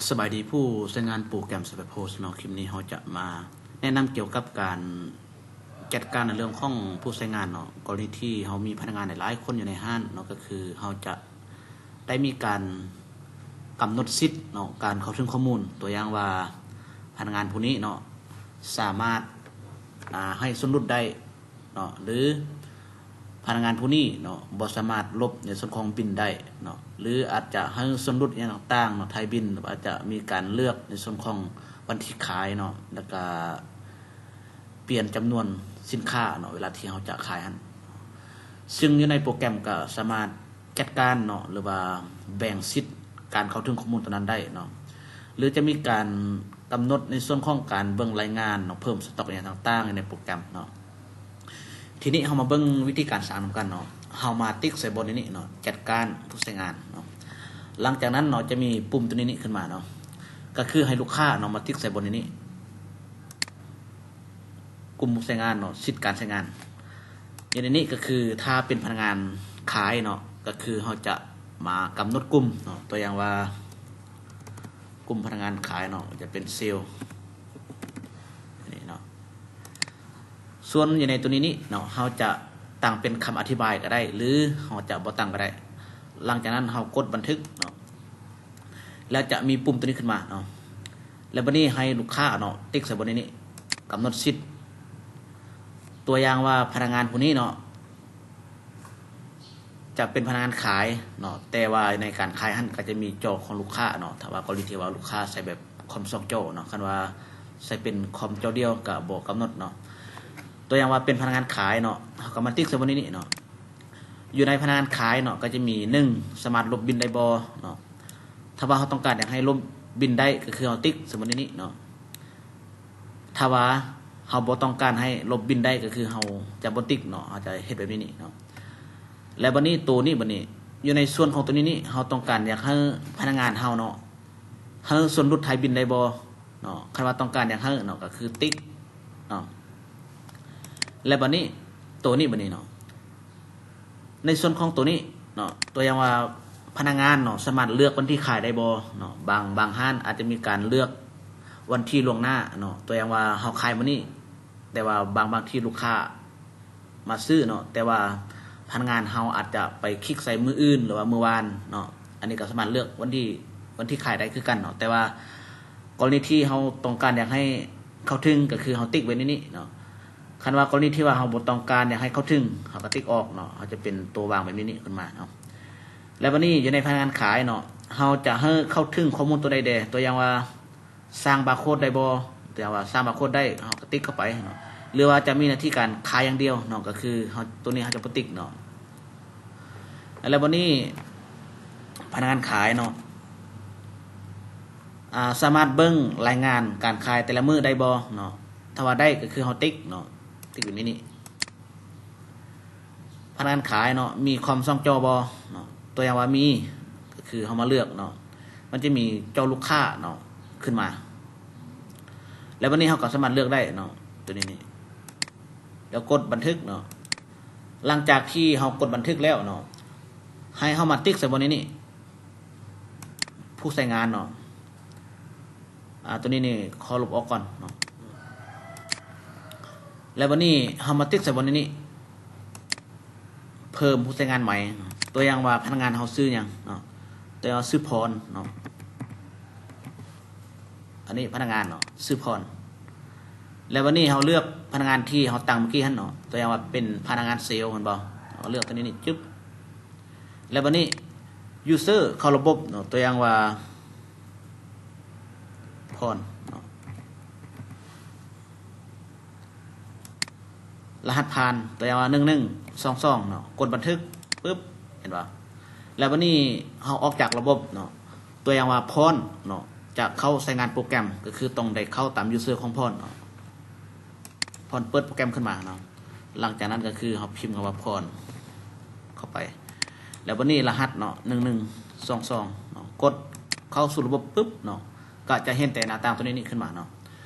ສະບາຍດີຜູ້ໃຊ້ງານໂປຣແກຣມ Cyberpost ເນາະ. ຄລິບນີ້ເຮົາຈະມາແນະນຳກ່ຽວກັບການຈັດການໃນເລື່ອງຂອງຜູ້ໃຊ້ງານເນາະ. ກໍລະນີທີ່ເຮົາມີພະນັກງານຫຼາຍໆຄົນຢູ່ໃນຮ້ານເນາະ, ກໍຄືເຮົາຈະໄດ້ມີການກຳນົດສິດເນາະ ການເຂົ້າເຖິງຂໍ້ມູນ. ຕົວຢ່າງວ່າ ພະນັກງານຜູ້ນີ້ເນາະ ສາມາດ ອາ ໃຫ້ສ່ວນຫຼຸດໄດ້ ເນາະ ຫຼື ພະນັກງານຜູ້ນີ້ເນາະ ບໍ່ສາມາດລົບໃນສ່ວນຂອງບິນໄດ້ເນາະ ຫຼື ອາດຈະໃຫ້ສ່ວນຫຼຸດຫຍັງຕ່າງໆເນາະ ຖ່າຍບິນ ຫຼື ອາດຈະມີການເລືອກໃນສ່ວນຂອງວັນທີຂາຍເນາະ ແລ້ວກະປ່ຽນຈຳນວນສິນຄ້າເນາະ ເວລາທີ່ເຮົາຈະຂາຍຫັ້ນ. ຊຶ່ງຢູ່ໃນໂປຣແກຣມກະສາມາດ ຈັດການເນາະ ຫຼືວ່າແບ່ງສິດການເຂົ້າເຖິງຂໍ້ມູນຕົວນັ້ນໄດ້ເນາະ ຫຼືຈະມີການກຳນົດໃນສ່ວນຂອງການເບິ່ງລາຍງານເນາະ ເພີ່ມສະຕັອກຫຍັງຕ່າງໆຢູ່ໃນໂປຣແກຣມເນາະ. ທີນີ້ເຮົາມາເບິ່ງວິທີການສ້າງນຳກັນເນາະ. ເຮົາມາຕິກໃສ່ບ່ອນນີ້ເນາະ ຈັດການຜູ້ໃຊ້ງານເນາະ. ຫຼັງຈາກນັ້ນເນາະ ຈະມີປຸ່ມຕົວນີ້ຂຶ້ນມາເນາະ ກໍຄືໃຫ້ລູກຄ້າເນາະ ມາຕິກໃສ່ບ່ອນນີ້ ກຸ່ມຜູ້ໃຊ້ງານເນາະ ສິດການໃຊ້ງານ. ຢູ່ໃນນີ້ກໍຄືຖ້າເປັນພະນັກງານຂາຍເນາະ ກໍຄືເຮົາຈະມາກຳນົດກຸ່ມເນາະ, ຕົວຢ່າງວ່າກຸ່ມພະນັກງານຂາຍເນາະ ຈະເປັນເຊວນີ້ເນາະ. ສ່ວນຢູ່ໃນຕົວນີ້ນີ້ເນາະ ເຮົາຈະຕັ້ງເປັນຄຳອະທິບາຍກໍໄດ້ ຫຼືເຮົາຈະບໍ່ຕັ້ງກໍໄດ້. ຫຼັງຈາກນັ້ນເຮົາກົດບັນທຶກເນາະ ແລ້ວຈະມີປຸ່ມຕົວນີ້ຂຶ້ນມາເນາະ. ແລ້ວບັດນີ້ໃຫ້ລູກຄ້າເນາະ ຕິກໃສ່ບ່ອນນີ້ ກຳນົດສິດ. ຕົວຢ່າງວ່າພະນັກງານຜູ້ນີ້ເນາະ ຈະເປັນພະນັກງານຂາຍເນາະ, ແຕ່ວ່າໃນການຂາຍຫັ້ນກໍຈະມີຈໍຂອງລູກຄ້າເນາະ. ຖ້າວ່າກໍລະນີທີ່ວ່າລູກຄ້າໃຊ້ແບບຄອມສອງຈໍເນາະ, ຄັນວ່າໃຊ້ເປັນຄອມຈໍດຽວກໍບໍ່ກຳນົດເນາະ. ຕົວຢ່າງວ່າເປັນພະນັກງານຂາຍເນາະ, ເຮົາກໍມາຕິກໃສ່ບ່ອນນີ້ເນາະ. ຢູ່ໃນພະນັກງານຂາຍເນາະ ກໍຈະມີ ໜຶ່ງ ສາມາດລົບບິນໄດ້ບໍ່ເນາະ. ຖ້າວ່າເຮົາຕ້ອງການຢາກໃຫ້ລົບບິນໄດ້ ກໍຄືເຮົາຕິກໃສ່ບ່ອນນີ້ເນາະ. ຖ້າວ່າເຮົາບໍ່ຕ້ອງການໃຫ້ລົບບິນໄດ້ ກໍຄືເຮົາຈະບໍ່ຕິກເນາະ, ເຮົາຈະເຮັດແບບນີ້ເນາະ. ແລ້ວບັດນີ້ໂຕນີ້ ບັດນີ້ຢູ່ໃນສ່ວນຂອງໂຕນີ້ນີ້ ເຮົາຕ້ອງການຢາກໃຫ້ພະນັກງານເຮົາເນາະ ໃຫ້ສ່ວນຫຼຸດຖ່າຍບິນໄດ້ບໍ່ເນາະ. ຄັນວ່າຕ້ອງການຢາກໃຫ້ເນາະ ກໍຄືຕິກເນາະ. ແລ້ວບັດນີ້ໂຕນີ້ ບັດນີ້ເນາະ ໃນສ່ວນຂອງໂຕນີ້ເນາະ, ຕົວຢ່າງວ່າພະນັກງານເນາະ ສາມາດເລືອກວັນທີຂາຍໄດ້ບໍ່ເນາະ. ບາງ ບາງຮ້ານອາດຈະມີການເລືອກວັນທີລ່ວງໜ້າເນາະ, ຕົວຢ່າງວ່າເຮົາຂາຍມື້ນີ້ ແຕ່ວ່າບາງ ບາງທີລູກຄ້າມາຊື້ເນາະ ແຕ່ວ່າພະນັກງານເຮົາອາດຈະໄປຄລິກໃສ່ມື້ອື່ນ ຫຼືວ່າມື້ວານເນາະ. ອັນນີ້ກໍສາມາດເລືອກວັນທີ ວັນທີຂາຍໄດ້ຄືກັນເນາະ, ແຕ່ວ່າກໍລະນີທີ່ເຮົາຕ້ອງການຢາກໃຫ້ເຂົ້າເຖິງ ກໍຄືເຮົາຕິກໄວ້ໃນນີ້ເນາະ. ຄັນວ່າກໍລະນີທີ່ວ່າເຮົາບໍ່ຕ້ອງການຢາກໃຫ້ເຂົ້າເຖິງ ເຮົາກໍຕິກອອກເນາະ, ເຮົາຈະເປັນຕົວວາງແບບນີ້ຂຶ້ນມາເນາະ. ແລ້ວບັດນີ້ຢູ່ໃນພະນັກງານຂາຍເນາະ ເຮົາຈະໃຫ້ເຂົ້າເຖິງຂໍ້ມູນຕົວໃດແດ່? ຕົວຢ່າງວ່າ ສ້າງບາໂຄດໄດ້ບໍ່? ແຕ່ວ່າສ້າງບາໂຄດໄດ້ ເຮົາກໍຕິກເຂົ້າໄປເນາະ, ຫຼືວ່າຈະມີໜ້າທີ່ການຂາຍຢ່າງດຽວເນາະ, ກໍຄືເຮົາ ຕົວນີ້ເຮົາຈະບໍ່ຕິກເນາະ. ແລ້ວບັດນີ້ພະນັກງານຂາຍເນາະ ອາ ສາມາດເບິ່ງລາຍງານການຂາຍແຕ່ລະມື້ໄດ້ບໍ່ເນາະ? ຖ້າວ່າໄດ້ ກໍຄືເຮົາຕິກເນາະ, ຕິກຢູ່ໃນນີ້. ພະນັກງານຂາຍເນາະ ມີຄອມສອງຈໍບໍ່ເນາະ? ຕົວຢ່າງວ່າມີ ກໍຄືເຮົາມາເລືອກເນາະ, ມັນຈະມີຈໍລູກຄ້າເນາະ ຂຶ້ນມາ. ແລ້ວບັດນີ້ເຮົາກໍສາມາດເລືອກໄດ້ເນາະ ຕົວນີ້ນີ້ ແລ້ວກົດບັນທຶກເນາະ. ຫຼັງຈາກທີ່ເຮົາກົດບັນທຶກແລ້ວເນາະ ໃຫ້ເຮົາມາຕິກໃສ່ບ່ອນນີ້ນີ້ ຜູ້ໃຊ້ງານເນາະ. ອາ ຕົວນີ້ນີ້ຂໍລົບອອກກ່ອນເນາະ. ແລ້ວບັດນີ້ເຮົາມາຕິກໃສ່ບ່ອນນີ້ນີ້ ເພີ່ມຜູ້ໃຊ້ງານໃໝ່. ຕົວຢ່າງວ່າພະນັກງານເຮົາຊື່ຫຍັງເນາະ, ຕົວຢ່າງວ່າຊື່ພອນເນາະ, ອັນນີ້ພະນັກງານເນາະ ຊື່ພອນ. ແລ້ວບັດນີ້ເຮົາເລືອກພະນັກງານທີ່ເຮົາຕັ້ງເມື່ອກີ້ຫັ້ນເນາະ, ຕົວຢ່າງວ່າເປັນພະນັກງານເຊວແມ່ນບໍ່, ເຮົາເລືອກຕົວນີ້ນີ້ ຈຶບ. ແລ້ວບັດນີ້ user ເຂົ້າລະບົບເນາະ, ຕົວຢ່າງວ່າ ພອນເນາະ, ລະຫັດຜ່ານ ຕົວຢ່າງວ່າ ໜຶ່ງໜຶ່ງສອງສອງເນາະ, ກົດບັນທຶກປຶບ ເຫັນບໍ່? ແລ້ວບັດນີ້ເຮົາອອກຈາກລະບົບເນາະ, ຕົວຢ່າງວ່າ ພອນເນາະ ຈະເຂົ້າໃຊ້ງານໂປຣແກຣມ ກໍຄືຕ້ອງໄດ້ເຂົ້າຕາມ user ຂອງພອນເນາະ. ພອນເປີດໂປຣແກຣມຂຶ້ນມາເນາະ, ຫຼັງຈາກນັ້ນກໍຄືເຮົາພິມຄຳວ່າພອນເຂົ້າໄປ, ແລ້ວບັດນີ້ລະຫັດເນາະ ໜຶ່ງໜຶ່ງສອງສອງເນາະ, ກົດເຂົ້າສູ່ລະບົບປຶບເນາະ ກໍຈະເຫັນແຕ່ໜ້າຕ່າງຕົວນີ້ນີ້ຂຶ້ນມາເນາະ.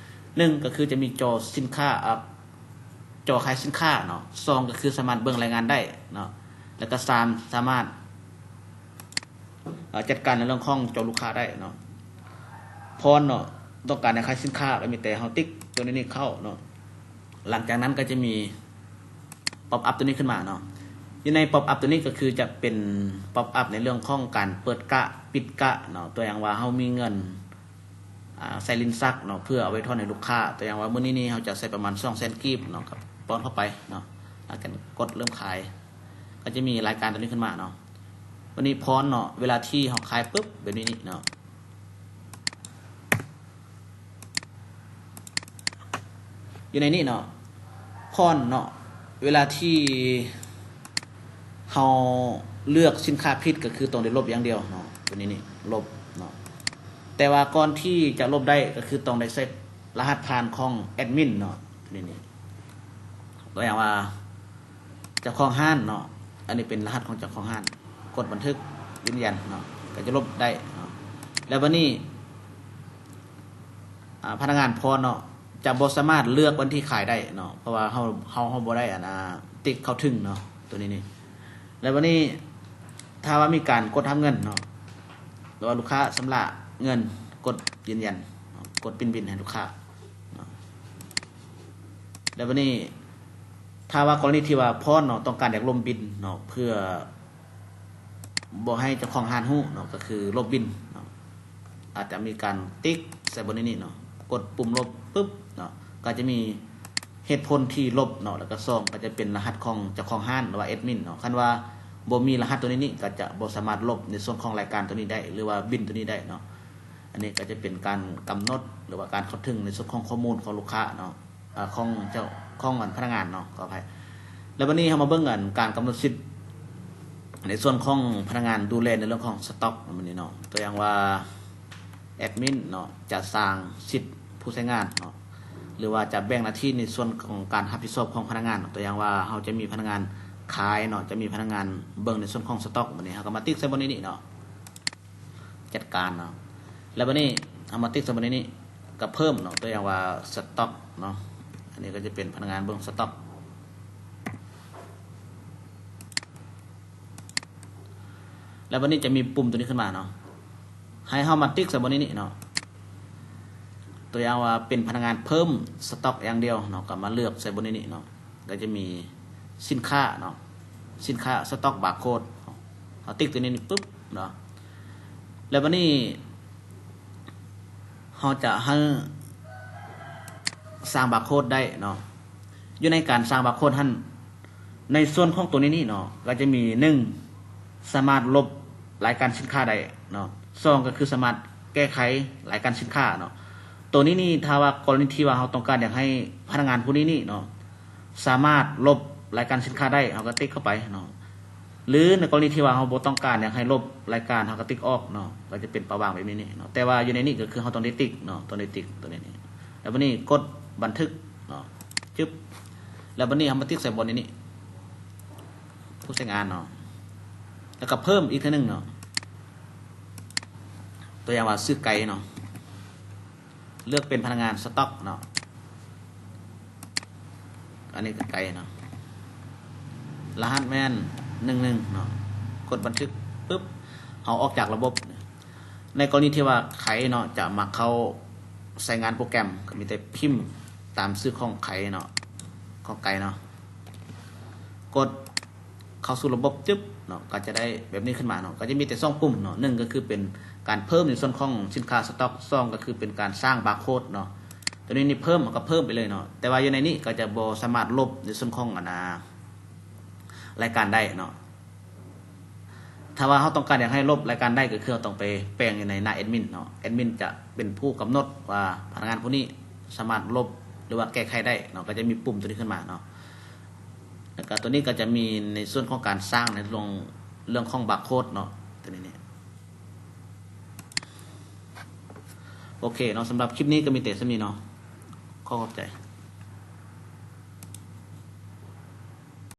ໜຶ່ງກໍຄືຈະມີຈໍສິນຄ້າ ອາ ຈໍຂາຍສິນຄ້າເນາະ, ສອງກໍຄືສາມາດເບິ່ງລາຍງານໄດ້ເນາະ, ແລ້ວກໍສາມ ສາມາດ ອາ ຈັດການໃນເລື່ອງຂອງເຈົ້າລູກຄ້າໄດ້ເນາະ. ພອນເນາະ ຕ້ອງການຢາກຂາຍສິນຄ້າ ກໍມີແຕ່ເຮົາຕິກຕົວນີ້ເຂົ້າເນາະ. ຫຼັງຈາກນັ້ນກໍຈະມີ pop up ຕົວນີ້ຂຶ້ນມາເນາະ. ຢູ່ໃນ pop up ຕົວນີ້ກໍຄືຈະເປັນ pop up ໃນເລື່ອງຂອງການເປີດກະ ປິດກະເນາະ. ຕົວຢ່າງວ່າເຮົາມີເງິນ ອ່າ ໃສ່ລິ້ນຊັກເນາະ ເພື່ອເອົາໄວ້ທອນໃຫ້ລູກຄ້າ. ຕົວຢ່າງວ່າມື້ນີ້ນີ້ເຮົາຈະໃສ່ປະມານສອງແສນກີບເນາະ ກໍປ້ອນເຂົ້າໄປເນາະ ແລ້ວກໍກົດເລີ່ມຂາຍ. ກໍຈະມີລາຍການຕົວນີ້ຂຶ້ນມາເນາະ. ວັນນີ້ພອນເນາະ ເວລາທີ່ເຮົາຂາຍປຶບ ແບບນີ້ນີ້ເນາະ. ຢູ່ໃນນີ້ເນາະ ພອນເນາະ ເວລາທີ່ເຮົາເລືອກສິນຄ້າຜິດ ກໍຄືຕ້ອງໄດ້ລົບຢ່າງດຽວເນາະ ຕົວນີ້ນີ້ ລົບເນາະ. ແຕ່ວ່າກ່ອນທີ່ຈະລົບໄດ້ ກໍຄືຕ້ອງໄດ້ໃສ່ລະຫັດຜ່ານຂອງແອດມິນເນາະ ຕົວນີ້ນີ້. ຕົວຢ່າງວ່າ ເຈົ້າຂອງຮ້ານເນາະ ອັນນີ້ເປັນລະຫັດຂອງເຈົ້າຂອງຮ້ານ ກົດບັນທຶກຢືນຢັນເນາະ ກໍຈະລົບໄດ້ເນາະ. ແລ້ວບັດນີ້ ອ່າ ພະນັກງານພອນເນາະ ຈະບໍ່ສາມາດເລືອກວັນທີ່ຂາຍໄດ້ເນາະ ເພາະວ່າເຮົາ ເຮົາ ເຮົາບໍ່ໄດ້ ອັນ ອ່າ ຕິກເຂົ້າເຖິງເນາະ ຕົວນີ້ນີ້. ແລ້ວບັດນີ້ ຖ້າວ່າມີການກົດຮັບເງິນເນາະ ຫຼືວ່າລູກຄ້າຊຳລະເງິນ ກົດຢືນຢັນເນາະ ກົດປິ່ນບິນໃຫ້ລູກຄ້າເນາະ. ແລ້ວບັດນີ້ ຖ້າວ່າກໍລະນີທີ່ວ່າພອນເນາະ ຕ້ອງການຢາກລົບບິນເນາະ ເພື່ອບໍ່ໃຫ້ເຈົ້າຂອງຮ້ານຮູ້ເນາະ ກໍຄືລົບບິນເນາະ ອາດຈະມີການຕິກໃສ່ບ່ອນນີ້ເນາະ ກົດປຸ່ມລົບປຶບເນາະ ກໍຈະມີເຫດຜົນທີ່ລົບເນາະ ແລ້ວກໍສອງ ກໍຈະເປັນລະຫັດຂອງເຈົ້າຂອງຮ້ານ ຫຼືວ່າແອດມິນເນາະ. ຄັນວ່າບໍ່ມີລະຫັດຕົວນີ້ນີ້ ກໍຈະບໍ່ສາມາດລົບໃນສ່ວນຂອງລາຍການຕົວນີ້ໄດ້ ຫຼືວ່າບິນຕົວນີ້ໄດ້ເນາະ. ອັນນີ້ກໍຈະເປັນການກຳນົດ ຫຼືວ່າການເຂົ້າເຖິງໃນສ່ວນຂອງຂໍ້ມູນຂອງລູກຄ້າເນາະ ເອີ ຂອງເຈົ້າ ຂອງອັນພະນັກງານເນາະ ຂໍອະໄພ. ແລ້ວບັດນີ້ເຮົາມາເບິ່ງອັນການກຳນົດສິດໃນສ່ວນຂອງພະນັກງານດູແລໃນເລື່ອງຂອງສະຕັອກ ແບບນີ້ເນາະ. ຕົວຢ່າງວ່າແອດມິນເນາະ ຈະສ້າງສິດຜູ້ໃຊ້ງານເນາະ ຫຼືວ່າຈະແບ່ງໜ້າທີ່ໃນສ່ວນຂອງການຮັບຜິດຊອບຂອງພະນັກງານເນາະ. ຕົວຢ່າງວ່າເຮົາຈະມີພະນັກງານຂາຍເນາະ ຈະມີພະນັກງານເບິ່ງໃນສ່ວນຂອງສະຕັອກ ແບບນີ້ ເຮົາກໍມາຕິກໃສ່ບ່ອນນີ້ເນາະ. ຈັດການເນາະ ແລ້ວບັດນີ້ເຮົາມາຕິກໃສ່ບ່ອນນີ້ ກໍເພີ່ມເນາະ ຕົວຢ່າງວ່າສະຕັອກເນາະ ອັນນີ້ກໍຈະເປັນພະນັກງານເບິ່ງສະຕັອກ. ແລ້ວບັດນີ້ຈະມີປຸ່ມຕົວນີ້ຂຶ້ນມາເນາະ ໃຫ້ເຮົາມາຕິກໃສ່ບ່ອນນີ້ເນາະ. ຕົວຢ່າງວ່າເປັນພະນັກງານເພີ່ມສະຕັອກຢ່າງດຽວເນາະ ກໍມາເລືອກໃສ່ບ່ອນນີ້ເນາະ. ກໍຈະມີສິນຄ້າເນາະ ສິນຄ້າສະຕັອກບາໂຄດ ເຮົາຕິກຕົວນີ້ປຶບເນາະ. ແລ້ວບັດນີ້ເຮົາຈະໃຫ້ສ້າງບາໂຄດໄດ້ເນາະ. ຢູ່ໃນການສ້າງບາໂຄດຫັ້ນ ໃນສ່ວນຂອງຕົວນີ້ນີ້ເນາະ ກໍຈະມີ ໜຶ່ງ ສາມາດລົບລາຍການສິນຄ້າໄດ້ເນາະ. ສອງ ກໍຄືສາມາດແກ້ໄຂລາຍການສິນຄ້າເນາະ. ຕົວນີ້ນີ້ ຖ້າວ່າກໍລະນີທີ່ວ່າເຮົາຕ້ອງການຢາກໃຫ້ພະນັກງານຜູ້ນີ້ນີ້ເນາະ ສາມາດລົບລາຍການສິນຄ້າໄດ້ ເຮົາກໍຕິກເຂົ້າໄປເນາະ. ຫຼືໃນກໍລະນີທີ່ວ່າເຮົາບໍ່ຕ້ອງການຢາກໃຫ້ລົບລາຍການ ເຮົາກໍຕິກອອກເນາະ ກໍຈະເປັນປະຫວ່າງແບບນີ້ເນາະ. ແຕ່ວ່າຢູ່ໃນນີ້ກໍຄືເຮົາຕ້ອງໄດ້ຕິກເນາະ ຕ້ອງໄດ້ຕິກຕົວນີ້ນີ້. ແລ້ວບັດນີ້ກົດບັນທຶກເນາະ ຈຶບ ແລ້ວບັດນີ້ເຮົາມາຕິກໃສ່ບ່ອນນີ້ນີ້ ຜູ້ໃຊ້ງານເນາະ ແລ້ວກໍເພີ່ມອີກເທື່ອໜຶ່ງເນາະ. ຕົວຢ່າງວ່າຊື່ໄກ່ເນາະ ເລືອກເປັນພະນັກງານສະຕັອກເນາະ. ອັນນີ້ກໍໄກ່ເນາະ ລະຫັດແມ່ນ ໜຶ່ງໜຶ່ງ ເນາະ. ກົດບັນທຶກປຶບ ເຮົາອອກຈາກລະບົບ. ໃນກໍລະນີທີ່ວ່າໄກ່ເນາະ ຈະມາເຂົ້າໃຊ້ງານໂປຣແກຣມ ກໍມີແຕ່ພິມຕາມຊື່ຂອງໄກ່ເນາະ ຂອງໄກ່ເນາະ ກົດ ເຂົ້າສູ່ລະບົບ ຈຶບ ເນາະ ກໍຈະໄດ້ແບບນີ້ຂຶ້ນມາເນາະ. ກໍຈະມີແຕ່ສອງປຸ່ມເນາະ ໜຶ່ງກໍຄືເປັນການເພີ່ມໃນສ່ວນຂອງສິນຄ້າສະຕັອກ ສອງກໍຄືເປັນການສ້າງບາໂຄດເນາະ. ຕົວນີ້ນີ້ເພີ່ມ ເຮົາກໍເພີ່ມໄປເລີຍເນາະ ແຕ່ວ່າຢູ່ໃນນີ້ກໍຈະບໍ່ສາມາດລົບໃນສ່ວນຂອງ ອັນນ່າ ລາຍການໄດ້ເນາະ. ຖ້າວ່າເຮົາຕ້ອງການຢາກໃຫ້ລົບລາຍການໄດ້ ກໍຄືເຮົາຕ້ອງໄປແປງຢູ່ໃນໜ້າແອດມິນເນາະ ແອດມິນຈະເປັນຜູ້ກຳນົດວ່າພະນັກງານຜູ້ນີ້ສາມາດລົບ ຫຼືວ່າແກ້ໄຂໄດ້ເນາະ ກໍຈະມີປຸ່ມຕົວນີ້ຂຶ້ນມາເນາະ. ແລ້ວກໍຕົວນີ້ກໍຈະມີໃນສ່ວນຂອງການສ້າງໃນເລື່ອງ ເລື່ອງຂອງບາໂຄດເນາະ ຕົວນີ້ນີ້. ໂອເຄເນາະ ສຳລັບຄລິບນີ້ກໍມີແຕ່ສ່ຳນີ້ເນາະ ຂໍຂອບໃຈ.